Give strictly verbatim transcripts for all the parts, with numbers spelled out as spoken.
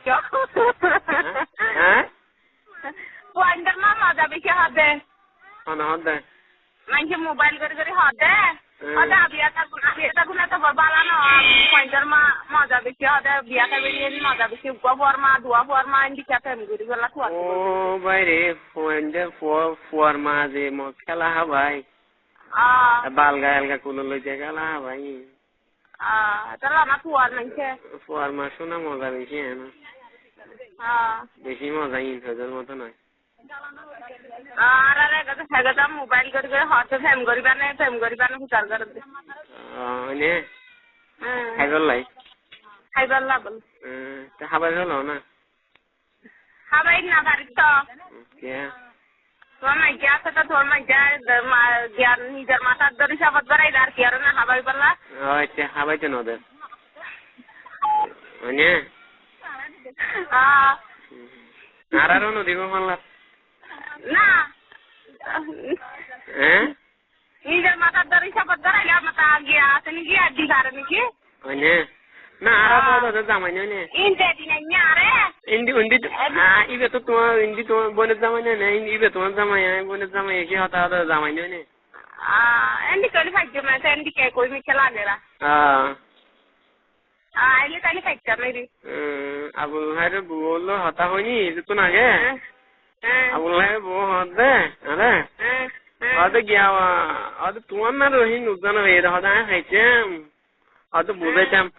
Há? Há? Fuaindór ma moza beci hoó de. Hone hoó de? Maincé mobail gorí gorí hoó de. Hum. Hoó de, "Abi ata guna, abi ata guna to bála no, fuaindór ma moza beci hoó de, biya tái beri en moza beci, uggúa fuar ma, duwa fuar ma, endilla fem gorí bolla tuar." Ó bái re, fuaindór, fua-, fuar ma ze mo-, kéla hábai. Ah. Bal gai alga kulor loi ze kéla hábai. Ah, tóile añár fuar maincé. Fuar ma cúna moza beci, hé na? Ah. Beci moza, in hoór moto noó. Ah, ar ar ege, ege mobail gorí gorí hoó de, fem goríba né, fem goríba né, fusar gorí de. Ah, né? Hmm. Háibar lai? Háibar lai bol. Hmm, te hábai félo na? Hábai no farir to. Kiyá? Tuáñr maijja asé to, tuáñr maijja, de, ma-, giyan nizor matát dóri sabot goráiba, ar ki aró no hábai bolla? Ó, accá, hábai to no der. Mane? Ó. Añáre aró no dibo, mallat. Na. Eé? Nizor matát dóri sabot goráile mata giya asé niki, ar di fare niki? Óine? Na, añára to, ah, to, to zamai no óine. Inde di nai añáre. Indi, undi to, ah, ibe to tuáñr, indi tuáñr boinor zamai no óine, in-, ibe tuáñr zamai, añí boinor zamai, eki hotá hotá zamai no óine. Ah, indi koli faijjum, indi ke koi micce lagera. Ah. Ah, aile taile faittam eri. Hmm, Abul Hairor bou loi hotá hoini, iduttún age. Eh, eh. Abul Hairor bou hoódde, are? Eh, eh. Hoódde giya, hoódde tuáñr na Rohim nuzano hoiyé de, hoódde añí haitam. Hoódde, eh, buzaitam.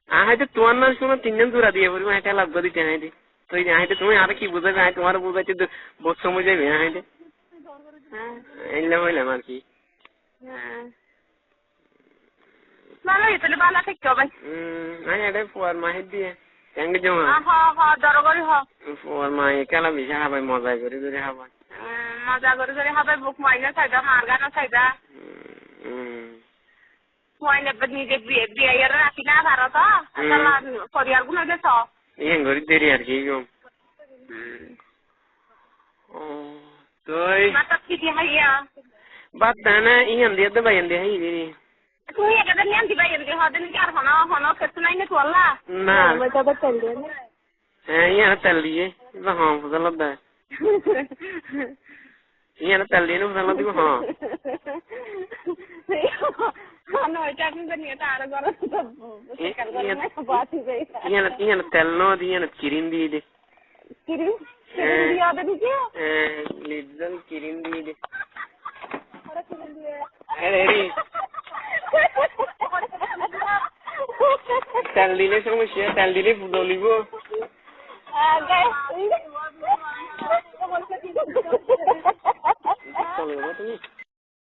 Añí hoódde tuáñr na cúno tinnán zura diya foribó, añí tela uggúa ditam hoódde. Toi añí hoódde tuñí añáre ki buzaiba, añí tuáñre buzaite de, bout somoi zaibo, añí hoódde. Eh. Eilla hoilam ar ki. Eh. Bála, e tóile bála táikko bái. Hmm, añí eçé fuar ma hé diye. Thank you, Juma. Ah, ho, ho, dóro gorí ho. Fuar ma e kéla beci hábai, moza gorí gorí hábai. Hmm, moza gorí gorí hábai, buk mai no saiba, mar gá no saiba. Hmm, hmm. Fuain ebbe nize bi-, biyai ore rakí no faro to, hmm, asóle foriyal gún óile so. Iyan gorí deri ar ki gom. Hmm. Ó, toi. Bát ki di háiya? Bát dana, iyan di de baiyan di hái deri. Tui eke de niyan di baiyan di hó de niki ar hono, hono kessú nai ne tuálla? Na. Ó, bái to bát tel de na. Hé, iyan tel diye. Iba hom fusal de. Iyan tel diye ne fusal dibo hom. Hono ita apni to niye ta ar goro to. I-, iyan, iyan tel no di, iyan kirim di de. Kirim? Kirim diye de niki? Eh, Lipton kirim diye de. Ere, ere. Tel dile somosya, tel dile dolibo. Dolibo tumi?